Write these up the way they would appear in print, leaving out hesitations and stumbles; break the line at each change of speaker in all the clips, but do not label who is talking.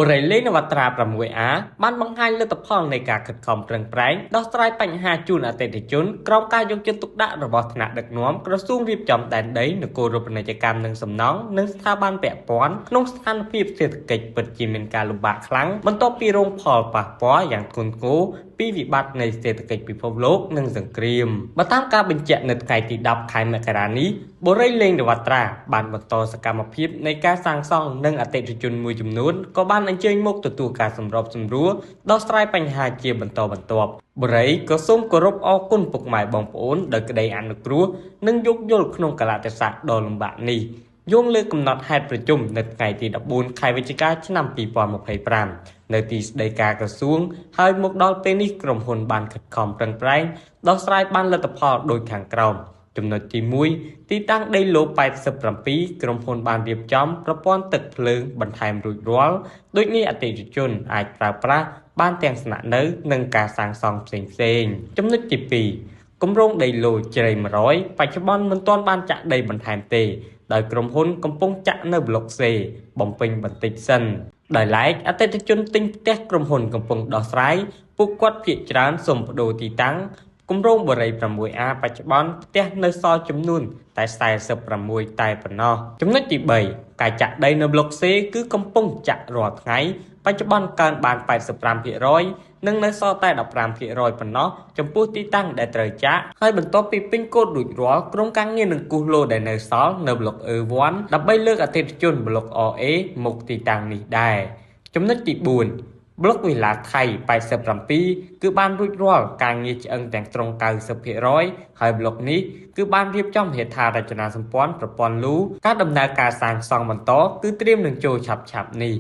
បុរីឡេងនវត្រា 6A បានបង្ហាញលទ្ធផលនៃការខិតខំប្រឹងប្រែងដោះស្រាយបញ្ហាជូនអតិថិជនក្រោមការយកចិត្តទុកដាក់របស់ថ្នាក់ដឹកនាំក្រសួងរៀបចំដែនដីនគរូបនីយកម្មនិងសំណង់និងស្ថាប័នពាក់ព័ន្ធក្នុងស្ថានភាពសេដ្ឋកិច្ចពិតជាមានការលំបាកខ្លាំងបន្ទាប់ពីរងផលប៉ះពាល់យ៉ាងធ្ងន់ធ្ងរពីវិបត្តិនៃសេដ្ឋកិច្ចពិភពលោកនិងសង្គ្រាមបើតាមការបញ្ជាក់នៅថ្ងៃទី10ខែមករានេះបុរីឡេងនវត្រាបានបន្តសកម្មភាពនៃការសាងសង់និងអតិថិជនមួយចំនួនក៏បានអញ្ជើញមកទទួលការសម្របសម្រួលដោះស្រាយបញ្ហាជាបន្តបន្ទាប់បុរីក៏សូមគោរពអរគុណពុកម៉ែបងប្អូនដោយក្តីអនុគ្រោះនិងយោគយល់ក្នុងកាលៈទេសៈដ៏លំបាកនេះយោងលើកំណត់ហេតុប្រជុំនៅថ្ងៃទី14ខែវិច្ឆិកាឆ្នាំ2025នៅទីស្តីការក្រសួងហើយមកដល់ពេលនេះក្រុមហ៊ុនបានខិតខំប្រឹងប្រែងដោះស្រាយបានលទ្ធផលដូចខាងក្រោមចំណុចទី1ទីតាំងដីឡូ87ក្រុមហ៊ុនបានរៀបចំប្រព័ន្ធទឹកភ្លើងបន្ថែមរួចរាល់ដូចនេះអតិថិជនអាចប្រើប្រាស់បានទាំងស្នាក់នៅនិងការសាងសង់ផ្សេងៗចំណុចទី2គម្រោងដីឡូជ្រៃ100បច្ចុប្បន្នមិនទាន់បានចាក់ដីបន្ថែមទេដោយក្រុមហ៊ុនកំពុងចាក់នៅប្លុក C បំពេញបន្តិចសិនដោយឡែកអតិថិជនទិញផ្ទះក្រុមហ៊ុនកំពុងដោះស្រាយពួកគាត់ភាគច្រើនសូមប្ដូរទីតាំងគម្រោងបុរី 6A បច្ចុប្បន្នផ្ទះនៅសល់ចំនួនតែ46តែប៉ុណ្ណោះចំណុចទី3ការចាក់ដីនៅប្លុក C គឺកំពុងចាក់រាល់ថ្ងៃបច្ចុប្បន្នកើនបាន 85% និងនៅសល់តែ 15% ប៉ុណ្ណោះចំពោះទីតាំងដែលត្រូវចាក់ហើយបន្ទាប់ពីពេញកូដរួចរាល់ក្រុមការងារនឹងគូសឡូដែលនៅសល់នៅប្លុក E1 ដើម្បីលើកអតិថិជនប្លុក RA មកទីតាំងនេះដែរចំណុចទី4ប្លុកវិឡាថៃ87គឺបានរួចរាល់ការងារឆ្អឹងទាំងស្រុង 90% ហើយប្លុកនេះគឺបានរៀបចំហេដ្ឋារចនាសម្ព័ន្ធប្រព័ន្ធលូការដំណើរការសាងសង់បន្តគឺត្រៀមនឹងចូលឆាប់ៗនេះ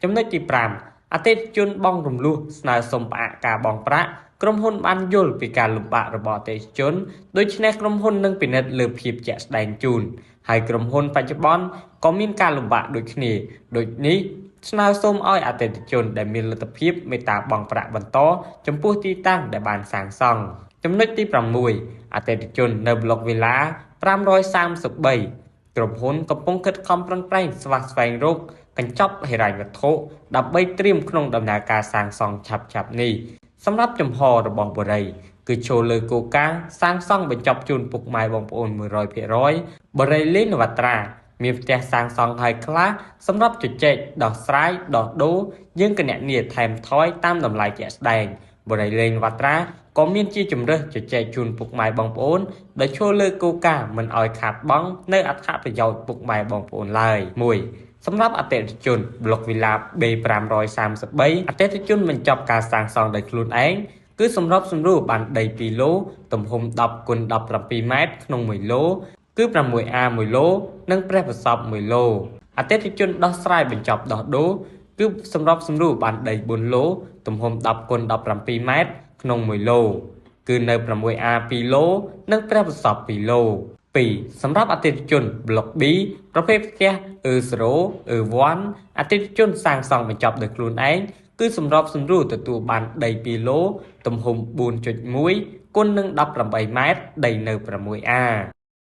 ចំណុចទី5អតិថិជនបង់រំលោះស្នើសុំផ្អាកការបង់ប្រាក់ក្រុមហ៊ុនបានយល់ពីការលំបាករបស់អតិថិជនដូច្នេះក្រុមហ៊ុននឹងពិនិត្យលើភាពជាក់ស្ដែងជូនហើយក្រុមហ៊ុនបច្ចុប្បន្នក៏មានការលំបាកដូចគ្នាដូចនេះស្នើសូមឲ្យអតិថិជនដែលមានលទ្ធភាពមេត្តាបង់ប្រាក់បន្តចំពោះទីតាំងដែលបានសាងសង់ចំណុចទី6អតិថិជននៅប្លុកវិឡា533ក្រុមហ៊ុនកំពុងខិតខំប្រឹងប្រែងស្វះស្វែងរកកញ្ចប់ហិរញ្ញវត្ថុដើម្បីត្រៀមក្នុងដំណើរការសាងសង់ឆាប់ៗនេះសម្រាប់ចំហរបស់បុរីគឺចូលលើគោលការណ៍សាងសង់បញ្ចប់ជូនពុកម៉ែបងប្អូន 100% បុរីឡេងនវត្រាមានផ្ទះសាងសង់ហើយខ្លះសម្រាប់ជជែកដោះស្រាយដោះដូរយើងគណនាថែមថយតាមតម្លៃជាក់ស្ដែងបុរីឡេងនវត្រាក៏មានជាជំរើសជជែកជូនពុកម៉ែបងប្អូនដែលចូលលើគោលការណ៍មិនឲ្យខាតបង់នៅអត្ថប្រយោជន៍ពុកម៉ែបងប្អូនឡើយ1សម្រាប់អតិថិជនប្លុកវិឡា B533 អតិថិជនបញ្ចប់ការសាងសង់ដោយខ្លួនឯងគឺសម្របសម្រួលបានដី2ឡូទំហំ10x17ម៉ែត្រក្នុង1ឡូគឺ 6A 1ឡូនិងព្រះប្រសព1ឡូអតិថិជនដោះស្រាយបញ្ចប់ដោះដូរគឺសម្របសម្រួលបានដី4ឡូទំហំ10x17ម៉ែត្រក្នុង1ឡូគឺនៅ 6A 2ឡូនិងព្រះប្រសព2ឡូ2សម្រាប់អតិថិជនប្លុក B ប្រភេទផ្ទះ E0 E1 អតិថិជនសាងសង់បញ្ចប់ដោយខ្លួនឯងគឺសម្របសម្រួលទទួលបានដី2ឡូទំហំ 4.1 គុណនឹង18ម៉ែត្រដីនៅ 6A